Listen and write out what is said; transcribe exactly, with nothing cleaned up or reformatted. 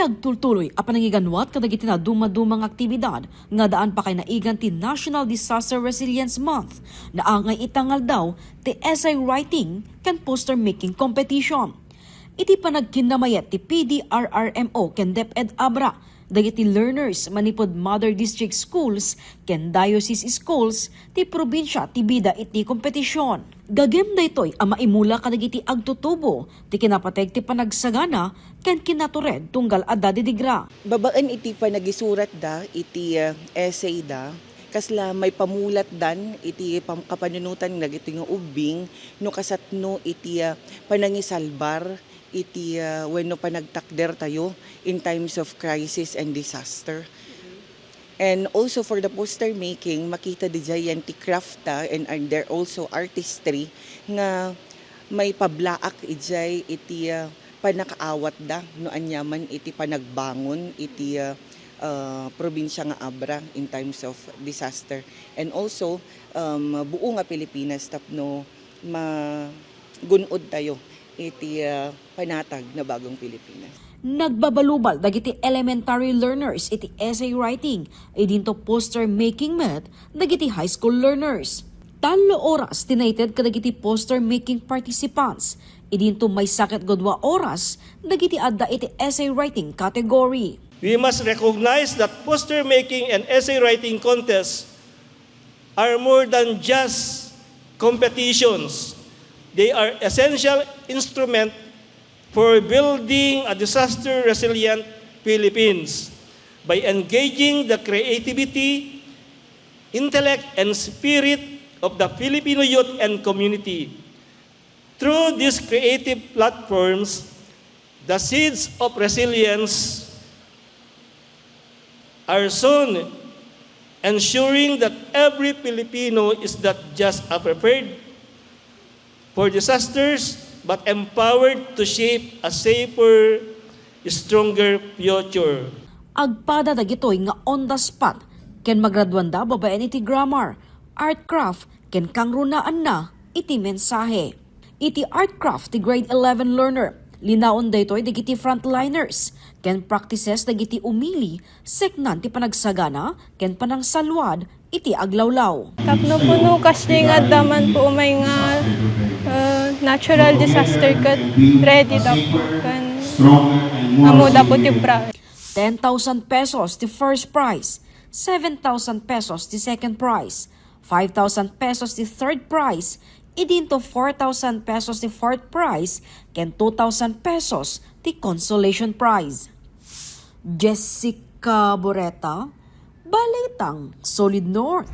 Nagtultuloy a panangiganwat kadagiti nadumaduma nga aktibidad nga addaan pakaynaigan ti National Disaster Resilience Month, naangay ita nga aldaw ti essay writing ken poster making competition. Iti panagkinnamayat ti P D R R M O ken DepEd Abra, dagiti learners manipud Mother District Schools ken Diocese Schools ti probinsia ti bida iti kompetisyon. Gagem daytoy a maimula kadagiti agtutubo ti kinapateg ti panagsagana ken kinatured tunggal adda didigra. Babaen iti panagisuratda iti, ah, essayda, kasla maipamulatdan iti pam-, kapanunotan dagiti nga ubbing no kasatno iti, ah, panangisalbar iti, ah, wenno panagtakdertayo in times of crisis and disaster. And also for the poster making, makita didiay yan ti craft ta, and, and there also artistry nga maipablaak idiay iti, ah, pannakaawatda no aniaman iti panagbangon iti, ah, ah, probinsia nga Abra in times of disaster. And also, um, buo nga Pilipinas tapno magun-od tayo iti, ah, panatag na bagong Pilipinas. Nagbabalubal dagiti elementary learners iti essay writing, idinto poster making met dagiti high school learners. Tallo oras ti naited kadagiti poster making participants, idinto maysa ket dua oras dagiti adda iti essay writing category. We must recognize that poster making and essay writing contests are more than just competitions. They are essential instrument for building a disaster resilient Philippines by engaging the creativity, intellect, and spirit of the Filipino youth and community. Through these creative platforms, the seeds of resilience are sown, ensuring that every Filipino is not just a prepared for disasters, but empowered to shape a safer, stronger future. Agpada dagitoy nga on the spot ken magraduanda babaen iti grammar, art craft, ken kangrunaanna iti mensahe. Iti art craft ti grade eleven learner, linaon daytoy dagiti frontliners ken practices dagiti umili seknan ti panagsagana ken panangsalwad iti aglawlaw. Tapno puno kasdi nga adda man po umay nga, uh, natural disaster ket ready da po kan amo da po ti prize. Ten thousand pesos ti first prize, seven thousand pesos ti second prize, five thousand pesos ti third prize, idinto four thousand pesos ti fourth prize, ken two thousand pesos ti consolation prize. Jessica Boreta, Balitang Solid North.